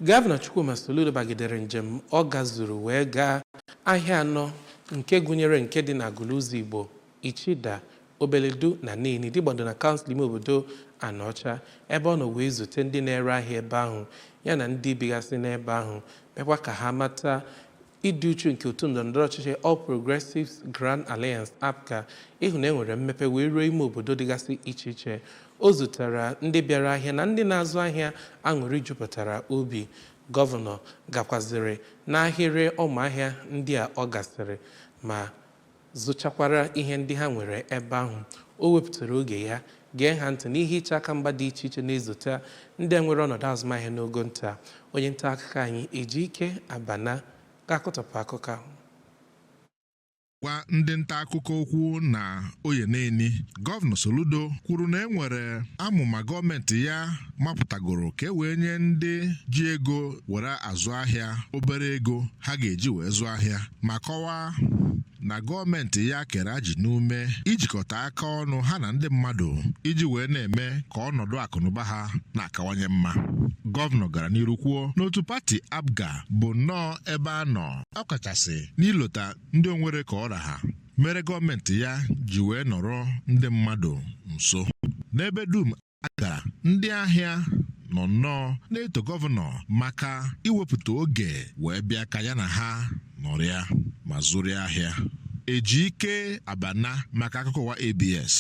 Gọvanọ Chukwuma Soludo bagidere njem ọ gazuru wee gaa ahịa anọ nke gụnyere nke dị na Agụlụ Igbo, Ichida, Obeledu na Neni dịgbado na kansụl ime obodo Anaọcha, ebe ọ nọ wee zute ndị na-ere ahịa ebe ahụ ya na ndị bigasị n'ebe ahụ, mekwa ka ha mata ịdị uchu nke otu ndọrọndọrọ ọchịchị All Progressives Grand Alliance, APGA, ịhụ na e nwere mmepe wee ruo ime obodo dịgasị iche iche. O zutere ndị bịara ahịa na ndị na-azụ ahịa aṅụrị jupụtara obi. Gọvanọ gakwaziri n'ahịrị ụmụahịa ndị a ọ gasịrị ma zụchakwara ihe ndị ha nwere ebe ahụ. O wepụtara oge ya gee ha ntị n'ihe iche aka mgba dị iche iche na-ezote ndị nwere ọnọdụ azụmahịa n'ogo nta. Onye nta akụkọ anyị, Ejike Abana, ga-akọtọpụ akụkọ ahụ. Gwa ndị nta akụkọ okwu na Oyeneni, Gọvanọ Soludo kwuru na e nwere amụma gọọmenti ya mapụtagoro ka e wee nye ndị ji ego were azụ ahịa obere ego ha ga-eji wee zụọ ahịa, ma kọwaa na gọọmenti ya kere ajị n'ume ijikọta aka ọnụ ha na ndị mmadụ iji wee na-eme ka ọnọdụ akụnụba ha na-akawanye mma. Gọvanọ gara n'iru kwuo n'otu pati APGA bụ nnọọ ebe a nọ, ọkachasị n'ilota ndị onwere ka ọra ha, mere gọọmenti ya ji wee nọrọ ndị mmadụ nso. N'ebe dum a gara, ndị ahịa nọ nnọọ na-eto gọvanọ maka iwepụta oge wee bịa ka ya na ha nọrịa ma zụrịa ahịa. Ejike Abana maka akụkọ ụwa ABS.